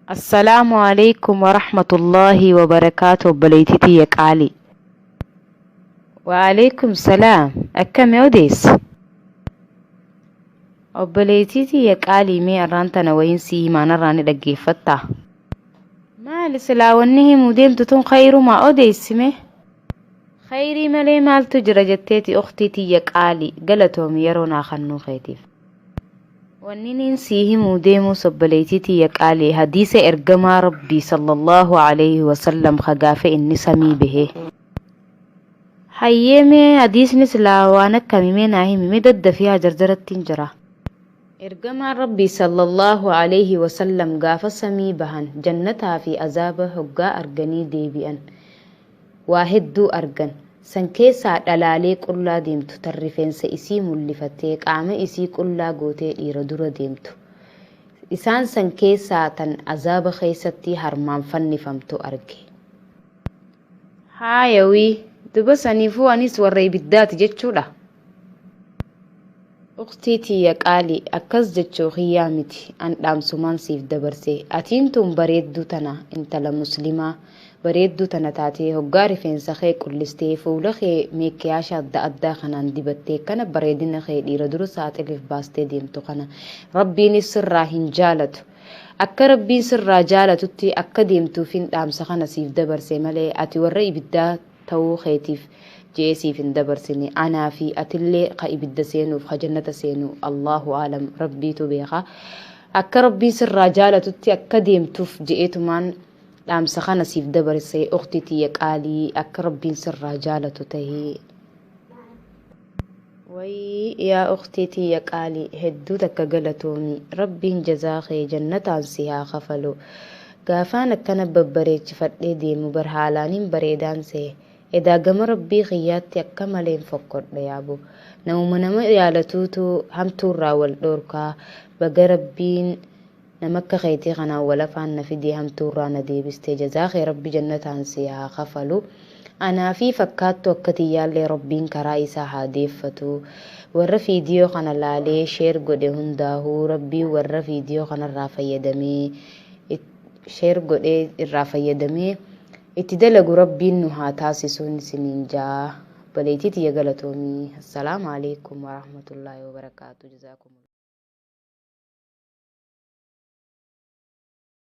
Assalaamu Aleeykum Warahmatullaahi Wabarakaatu Obboleeytii tiyya qaalii. Wa'aleeykum salaam Akkami odeessi? Obboleeytii tiyya qaalii mee arraan tana wayiin sii himaa narraa ni dhaggeeffattaa? Maali silaa wanni himuu deemtu tun khayrumaa odeessi mee? Khayrii malee maaltu jira jetteeti ukhtii tiyya qaalii galatoomi yeroo naa kannuu keetiif. Wanniniin sii himuu deemuus obboleeytii tiyya qaalii hadiisa ergamaa Rabbii sallallaahu aleeyhi wasallam ka gaafa inni samii bahee. Hayyee mee hadiisni silaa waan akkami mee naa himi mee daddafii haa jarjarattiin jira. Ergamaan Rabbii sallallaahu aleeyhi wasallam gaafa samii bahan jannataa fi azaaba hoggaa arganii deebi'an Waa hedduu argan. San keessaa dhalaalee qullaa deemtu tan rifeensa isii mullifattee qaama isii qullaa gootee dhiira dura deemtu. Isaan san keessaa tan azaaba keessatti harmaan fannifamtu arge. Haaya wii! Duba saniifuu anis warra ibiddaati jechuudha? Ukhtii tiyya qaali akkas jechuu kiyyaa miti an dhaamsumaan siif dabarse atiin tun bareedduu tana intala muslimaa bareedduu tana taatee hoggaa rifeensa kee qullistee fuula kee meekkiyaasha adda addaa kanaan dibattee kana bareedina kee dhiira dura saaxiliif baastee deemtu kana rabbiinis sirraa hin jaalatu akka rabbiin sirraa jaalatutti akka deemtuufin dhaamsa kana siif dabarse malee ati warra ibiddaa ta'uu keetiif je'ee siif hin dabarsine anaa fi atillee ka ibidda seenuuf ka jannata seenu Allaahu aalam rabbiitu beeka akka rabbiin sirraa jaalatutti akka deemtuuf je'eetumaan dhaamsa kana siif dabarse ukhti tiyya qaalii akka rabbiin sirraa jaalatu tahii Wayii yaa ukhtii tiyya qaalii hedduu takka galatoomi rabbiin jazaa kee jannataan si haa kafalu gaafaan akkana babbareechifadhee deemu bar haalaanin bareedaan sehe edaa gama rabbii kiyyaatti akka maleen fokkodhe yaabo namuma nama jaalatuutu hamtuurraa wal dhoorkaa baga rabbiin Nama akka keetii kanaan wal afaan na fidee hamtuurraa na deebiste jazaa kee rabbi jannataan sii haa kafalu. Anaa fi fakkaattuu akka tiyyaallee rabbiin karaa isaa haa deeffatu. Warra fiidiyoo kana laalee share godhe hundaahuu rabbiin warra fiidiyoo kanarraa fayyadamee share godhee irraa fayyadamee itti dalagu rabbiin nu haa taasisuun isiniin jaa. Obboleettii tiyya galatoomi. Assalaamu alaikum warahmatullaahi wabarakaatu. Jazaakumullah.